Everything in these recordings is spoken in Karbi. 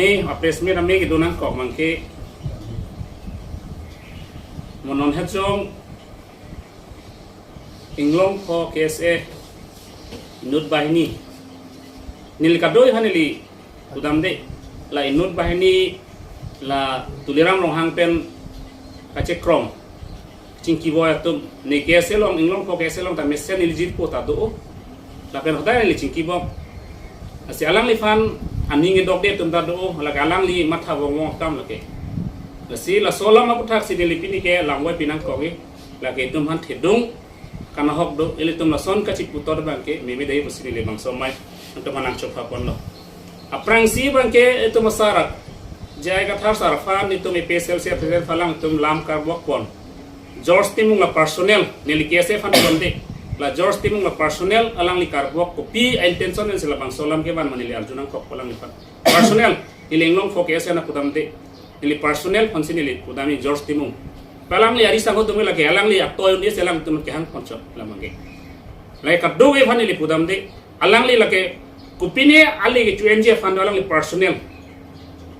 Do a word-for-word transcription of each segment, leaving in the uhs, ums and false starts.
Ni a press meet ame kedo nangkok abangke, mo non hejong Inglongpho K S A inut banghini, neli kadoi aphan neli pudamde, la inut banghini la Tuliram Ronghang pen kachekrong chingkibom atum, ne K S A along, Inglongpho K S A along ta mesen neli jirpo ta do, lapen hodai neli chingkibom. Lasi alangliphan aning kedokde atum ta do, lake alangli matha vongvong akam lake. Lasi laso alam aputhaksi neli pini ke langvoi pinangkok ke, lake itum aphan thedung kanahok do, ilitum lason kachiputhot abangke meme dei pusi neli bangso amei atum aphan nangchopha ponlo. Aphrangsi abangke itum asar, J I Kathar sar aphan itum A P H L C president aphan alangtum lam karbok pon. George Timung la personal, neli K S A aphan pudamde, la George Timung la personal alangli karbok, kopi intention si labangso alam kevan ma neli arju nangkok alangliphan. Personal, neli Inglongpho K S A aphan pudamde, neli personal aphansi neli pudamji George Timung. Alangli ari sangho atum lake, alangli atoi un-e si alangtum kehang ponchot alam abangke. Lake kadokave aphan neli pudamde, alangli lake kopine ale kecho-enji aphan do, alangli personal.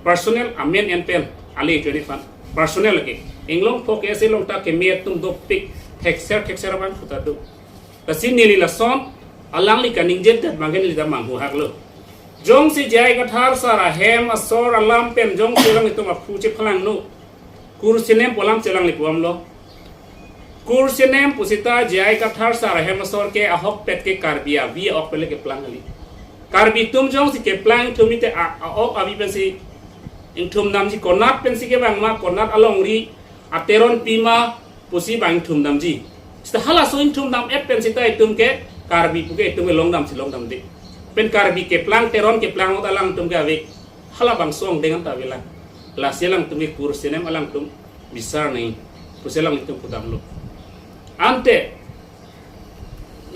Personal amen en pen ale kecho-enji aphan. Personal lake. Inglongpho K S A along ta keme atum dopik, thekser thekser abang puta do. Lasi neli lason alangli kaningjedet abangke neli ta manghuhaklo. Jongsi J I Kathar sar ahem asor alam pen jongsi alanglitum aphu chephalangno, kursenem pu alam si alangli pudamlo. Kursenem pusita J I Kathar sar ahem asor ke ahokpet ke Karbi avi a-ok pen le keplang kali. Karbi atum jongsi keplang ingthum te a, a-ok avi pensi ingthum damji, konat pensi kevang ma, konat alongri ateronpi ma pusi bang ingthum damji. Seta halaso ingthum dam-et pen seta itum ke Karbi puke itum ke longdamsi longdamde. Pen Karbi keplang, teron keplang ahut alangtum ke ave. Halabangso angdeng anta avelang. Lasi alangtum ke kursenem, alangtum bisar nangji pusi alangtum pudamlo. Ante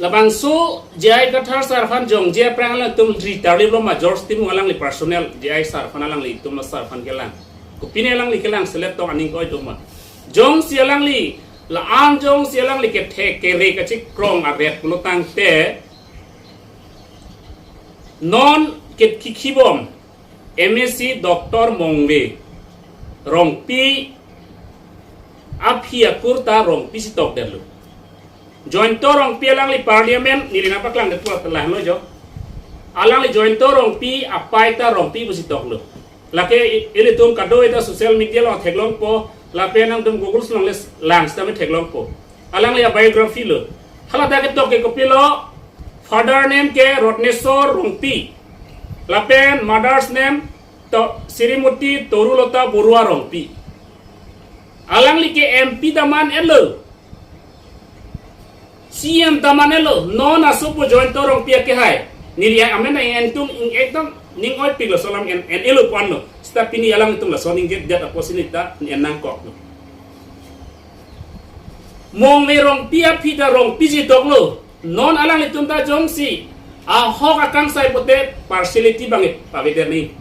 labangso J I Kathar sar aphan jongje aphrang alangtum ri tarliplo ma George Timung alangli personal, J I sar aphan, alanglitum asar aphan kelang? Kopine alangli kelang selet tong aning ke-oi do ma? Jongsi alangli, la-an jongsi alangli kethe kere kachekrong aret pulo tangte, non ke kikhibom M A C Doctor Mongve Rongpi aphi akur ta Rongpi si tokdetlo. Jointo Rongpi alangli parliament, neli nangpaklang det pulo ta lahenlo jo. Alangli Jointo Rongpi apei ta Rongpi pusi toklo. Lake i-, ilitum kadokave ta social media along theklongpo, lapen nangtum Google along le lang sitame theklongpo. Alangli a-biography lo. Hala ta ketok ke kopilo, father name ke Rotnesor Rongpi, lapen mother's name to Srimati Torulota Borua Rongpi. Alangli ke M P ta man-etlo, C M ta man-etlo, non asopo Jointo Rongpi akehai. Neli amen nang-en tung ing ekdom ning-oipiklo, laso alam en, en-elo ponlo. Seta pini alangtum lason ningjedet apotsi neli ta en nangkoklo. Mongve Rongpi aphi ta Rongpi si toklo. Non alanglitum ta jongsi ahok akangsai pulote partiality abang pavedet nangji.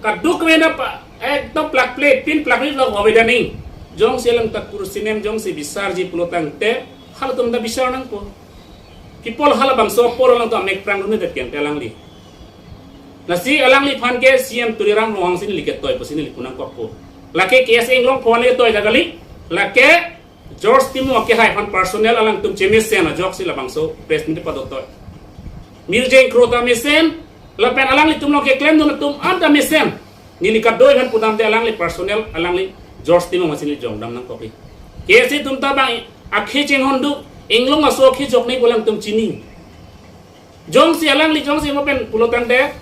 Kadokave ta pa, ekdom plakple, pin plakple lo pavedet nangji. Jongsi alang ta kursenem jongsi bisarji pulo tangte, halatum ta bisar nangpo. Kipul halabangso apor alangtum amek prang rundet kente alangli. Lasi alangliphan ke C M Tuliram Ronghang si neli ketoi pusi neli pu nangkokpo. Lake K S A Inglongpho le toi ta kali, lake George Timung akehai aphan personal alangtum chemesen ajoksi labangso press meet padotoi. Mirjeng Kro ta mesen, lapen alanglitum along keklemdun atum anta mesen. Neli kadokave aphan pudamde alangli personal, alangli George Timung aphansi neli jongdam nangkokji. K S A atum ta bang akhei chinghon do, Inglong aso akhei jok nangji pu alangtum chini. Jongsi alangli jongsi mo pen pulo tangte,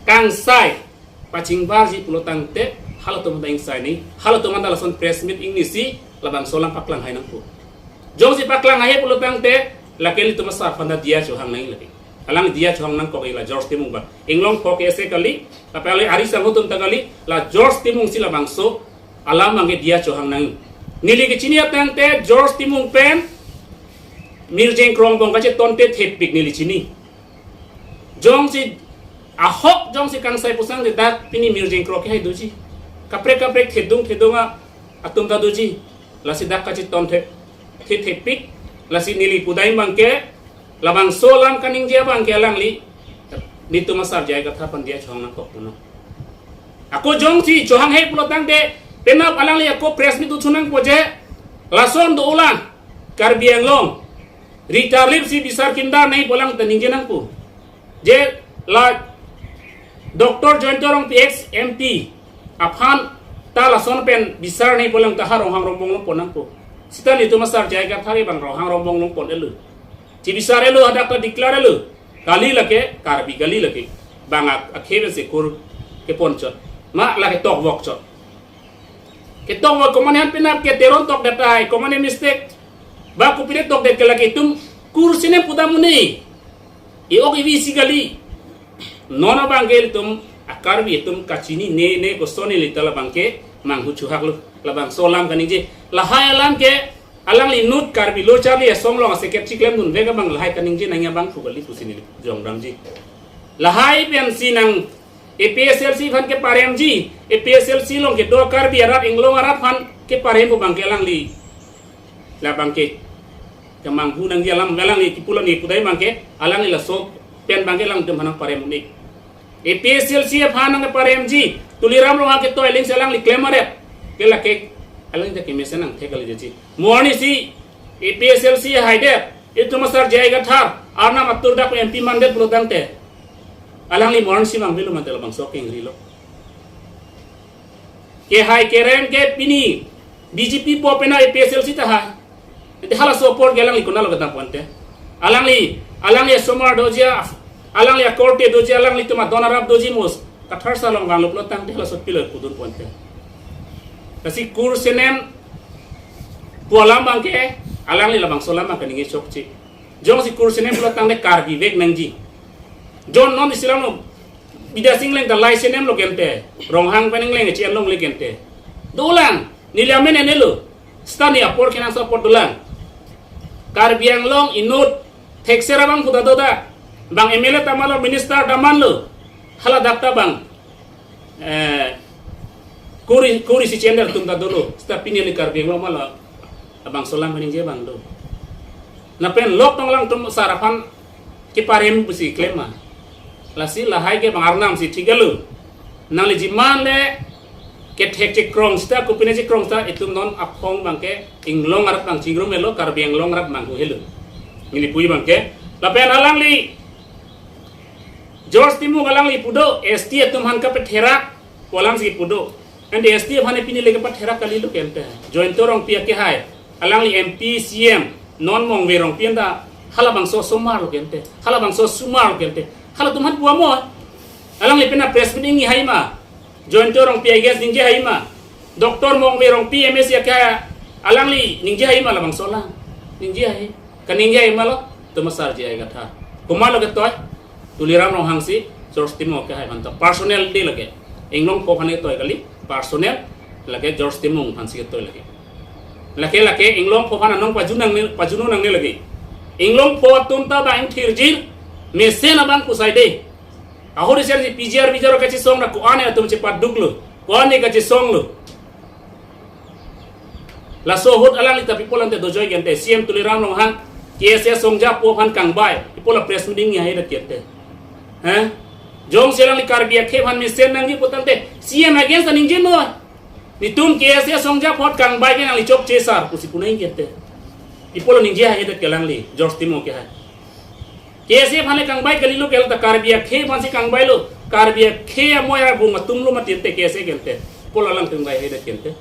kangsai pachingbarji pulo tangte, halatum ta ingsai nangji, halatum anta lason press meet ingnisi labangso alam paklang hai nangpo. Jongsi paklang hai pulo tangte, lake ilitum asar aphan ta diya chohang nangji lake. Alang diya chohang nangkokji la George Timung abang. Inglongpho K S A kali, lapen alangli ari sangho atum ta kali, la George Timung si labangso alam abangke diya chohang nangji. Neli kechini atangte George Timung pen Mirjeng Kro angbong kachetonte thepik neli chini. Jongsi ahok jongsi kangsai pusang te dak pini Mirjeng Kro akehai doji. Kaprek kaprek thedung thedung a atum ta doji. Lasi dak kacheton the, the thepik. Lasi neli pudam abangke, labangso alam kaningje abangke alangli, nelitum asar J I Kathar aphan diya chohang nangkok puno. Ako jongsi chohanghe pulo tangte, penap alangli ako press meet uthunangpo je, lason do-olang, Karbi Anglong, Rita Lip si bisar kindar nangji pu alang ta ningje nangpo. Je la Doctor Jayanta Rongpi ex M P aphan ta lason pen bisar nangji pu alang ta ha Ronghang Rongbong along ponnangpo. Sita nelitum asar J I Kathar abang Ronghang Rongbong along pon-elo. Chibisar-elo, hadak ta declare-elo. Kali lake, Karbi kali lake. Bang ak-, akhei pensi kur keponchot. Ma lake tokvokchot. Ketokvok komatne han penap ke Teron tokdet ai, komatne mistake. Ba kopine tokdet ke lake itum kur sinem pudam un-e. E-ok evi si kali. Non abang ke itum a-Karbi atum kachinine, ne koson neli ta labang ke manghu chuhaklo. Labangso alam kaningje. Lahai alam ke alangli inut Karbi Lo Charli Asong along a-secretary klemdunvek abang lahai kaningje nangji abangphu kali pusi neli jongdamji. Lahai pensi nang A P H L C aphan keparemji, A P H L C along kedo Karbi arat, Inglong arat aphan keparem pu abang ke alangli. Labang ke kemanghu nangji alam alangli kipu lo, ne pudai abang ke alangli laso pen abang ke alangtum aphan nangparem un-e. A P H L C aphan nangparemji, Tuliram Ronghang ketoi aling si alangli klem aret. Ke lake alangli ta kemesen nangthek kali jeji. Mo arnisi A P H L C haidet, itum asar J I Kathar, Arnam atur dak M P mandet pulo tangte, alangli mo arnisi mangvelo mate labangso kengrilo. Kehai kereng ke pini B J P po penap A P H L C ta hai. Ante halaso apor ke alangli konatlo kedam pu ante. Alangli, alangli asomar doji, alangli akorte doji, alanglitum adon arap doji mus. Kathar sar along vanglo pulo tangte halaso pilo pudun pu ante. Lasi kur sinem pu alam abang ke, alangli labangso alam abang kaningje chokche. Jongsi kur sinem pulo tangte Karbi vek nangji. Jon non isi alam lo, Bidya Sing Engleng ta lai sinem lo gente. Ronghang pen Engleng che-en longle gente. Dolang, neli amen enelo. Sita ne apor kenangsot apot dolang. Karbi Anglong inut thekser abangphu ta dodak. Bang M L A ta manlo, minister ta manlo. Hala dak ta bang, eh, kur i-, kur isi che-en der atum ta dolo. Sita pini neli Karbi Anglong ma labangso alam kaningje abang do. Lapen lok tong alangtum asar aphan keparem pusi klem ma. Lasi lahai ke bang Arnam si thik-etlo. Nangli jiman le kethek chekrong sita, kopine chekrong sita, itum non aphong abang ke Inglong arat abang chingrum-etlo, Karbi Anglong arat abang hu-etlo. Neli puji abang ke. Lapen alangli George Timung alangli pu do, S T atum aphan kapatherak pu alam si pu do. Ante S T aphan pini le kapatherak kalilo gente. Jayanta Rongpi akehai, alangli M P, C M, non Mongve Rongpi anta halabangso asomar lo gente. Halabangso asomar lo gente. Halatum aphan pu amo. Alangli penap press meet nangji hai ma. Jayanta Rongpi against ningje hai ma. Doctor Mongve Rongpi M A C akehai, alangli ningje hai ma labangso alam. Ningje hai. Kaningje hai ma lo, itum asar J I Kathar. Komatlo ketoi, Tuliram Ronghang si George Timung akehai aphan ta personal de lake. Inglongpo aphan ketoi kali, personal, lake George Timung aphan si ketoi lake. Lake, lake, Inglongpo aphan anong pajun nangne, pajun nangne lake. Inglongpo atum ta bang thirjir, mesen abang pu sai de. Ahori ser si P G R, P G R kachesong na ko-an atum chepaduklo. Ko-an kachesonglo. Laso ahut alangli ta pi pulo ante dojoi gente, C M Tuliram Ronghang, K S A songja po aphan kangbai, pi pulo press meet nangji hai dak gente. Ha? Jongsi alangli Karbi akhei aphan mesen nangji pu tangte, C M against ta ningje noi. Netum K S A songja po aphan kangbai ke nangli chokche sar, pusi pu nangji gente. Pi pulo ningje hai dak ke alangli, George Timung akehai. K S A aphan le kangbai kalilo, ke la ta Karbi akhei aphan si kangbailo. Karbi akhei amoi abung atum lo mati ante K S A gente. Pi pulo alang kangbai hai dak gente.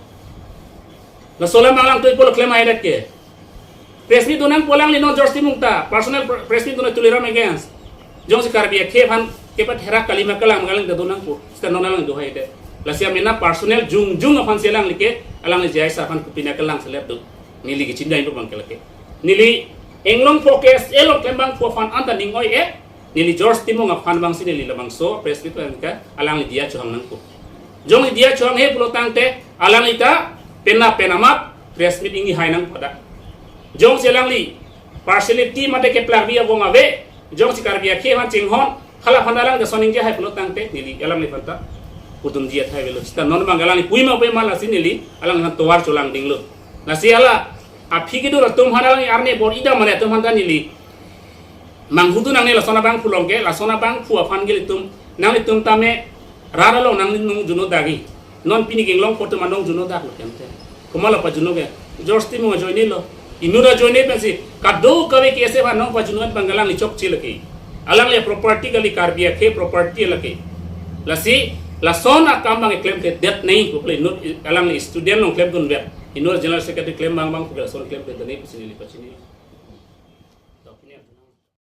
Laso alam alangtum pi pulo klem hai dak ke. Press meet donang pu alangli non George Timung ta. Personal pr-, press meet donang Tuliram against. Jongsi Karbi akhei aphan kepatherak kali ma kelang ma kelang ta donangpo. Sita non alang do hai dak. Lasi amena personal jongjong aphan si alangli ke, alangli J I sar aphan kopine kelang selet do. Neli kechini dai pu abang ke lake. Neli Inglongpo K S A along klem abangphu aphan anta ning oi-e. Neli George Timung aphan abang si neli labangso press meet abang ke alangli diya chohang nangpo. Jongsi diya chohanghe pulo tangte alangli ta penap pen amat press meet nangji hai nangpo dak. Jongsi alangli partiality mate keplak bi abang ave. Jongsi Karbi akhei aphan chinghon, hala aphan alang ke soningje hai pulo tangte neli alangliphan ta pudun diya thai avelo. Sita non abang alangli pui ma pui ma lasi neli alang aphan tovar cholang dinglo. Lasi hala aphi kedo atum aphan, alangli arni bor-i dam mane atum aphan ta neli manghudun nangne lason abangphu along ke, lason abangphu aphan ke ilitum, nanglitum tame Rat along nangning juno dagi. Non pini ke inglong poto ma nong juno dak lo kemte. Komat lo pajuno ke? George Timung ajoine lo. Inut ajoine pensi kadokave K S F anong pajuno abang alangli chokche lake. Alangli property kali, Karbi akhei property lake. Lasi lason akam abang klemkledet nangji pu pule inut alangli student along klemdunver. Inut general secretary klem abang abang pu ke lason klemkledet nangji pusi neli pachini.